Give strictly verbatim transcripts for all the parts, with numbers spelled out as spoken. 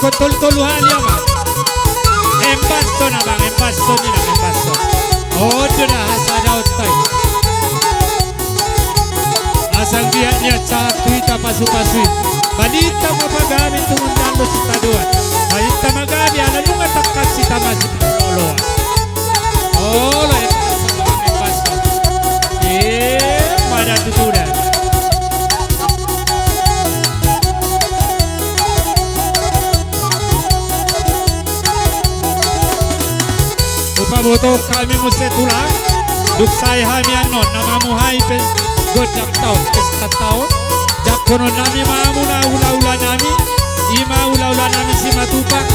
Tolu tolu hali, Amang. Embas do na, Amang, embas do ninna, embas do. On do na hasadaonta i. Asa anggiat nian sahat tu hita pasupasu i. Balintang ma pagabe tu hundang do sitadoan. Balintang ma gabe ala nunga tangkas hita masipaoloan. Olo, embas do, Amang, embas do. Emma da tutu da. Hupabotohon hami muse, Tulang, dung sae hami annon na mamuhai pe gondang taon, pesta taon, jangkonon nami ma hamu na hulahula nami, i ma hulahula nami Simatupang,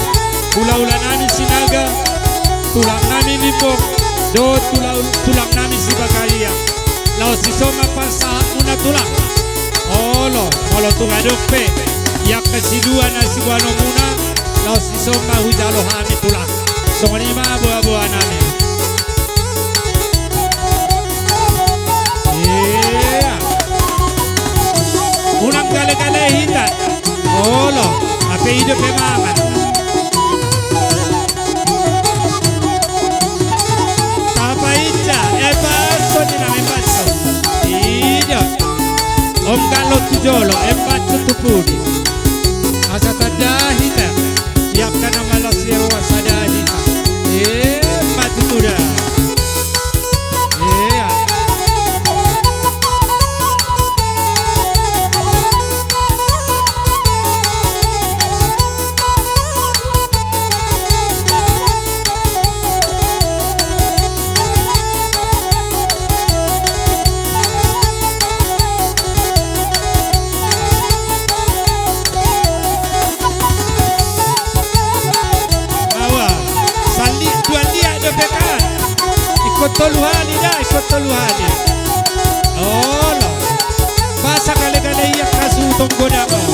hulahula nami Sinaga, tulang nami Limbong, dohot tula-, tulang nami Sibagariang. Laos dison ma pansahatmuna, Tulang. Olo, molo tung adong pe i angka silua na siboanonmuna, laos dison ma hujalo hami, Tulang. Songon i ma boaboa nami. Ia. Unang galegale hita. Olo, hape i dope mangan. Tapainda, embas do ninna, embas do. I do. Ongga lo tu jolo, embas do tu pudi. Asa tanda hita. I angka na malas i ro asa tanda hita. Emma tutu da. Ia. Awa, sali dua liat dope kan. Ingkon tolu hali da, ingkon tolu hali. Olo. Masa galegale i angka suhut on godang on.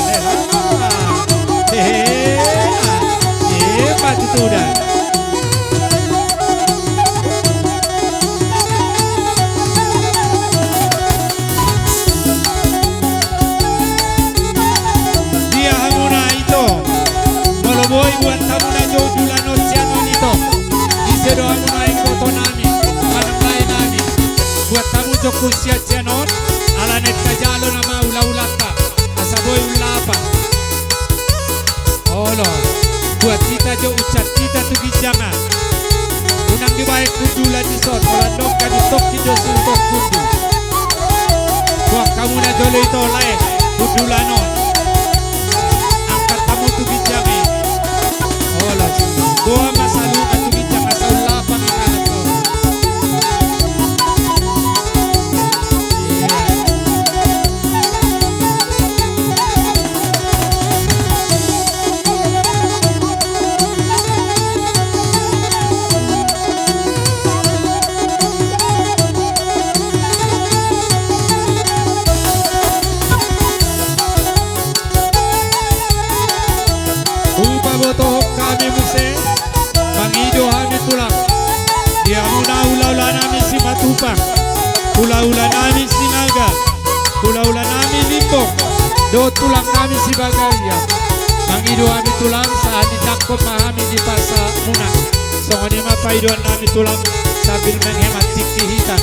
Hehe. Hehe. Emma tutu da. Dia hamuna ito. Molo boi buat hamuna jo hundulan on sian on ito. Ise do hamuna ingkoto nami, manang lae nami. Buat hamu jo hun sian sian on, ala naeng tajalo nama hulahulanta. Asa boi ulapa. Olo, buat hita jo unsat hita tu ginjang an. Unang dibahen hundulan dison, molo adong gabe tongkin do suhut on hundul. Boan hamuna jolo ito lae, hundulan on. Angkat hamu tu ginjang i. Olo, boan ma saluhutna tu ginjang asa ulapa. Hupabotohon hami muse, mangido hami tulang. Di hamuna hulahula nami Simatupang, hulahula nami Sinaga, hulahula nami Limbong, dohot tulang nami Sibagariang. Mangido hami tulang, sahat ni jangkon ma hami di pansahatmuna. Songon i ma pangidoan nami tulang, sambil menghemat tingki hita.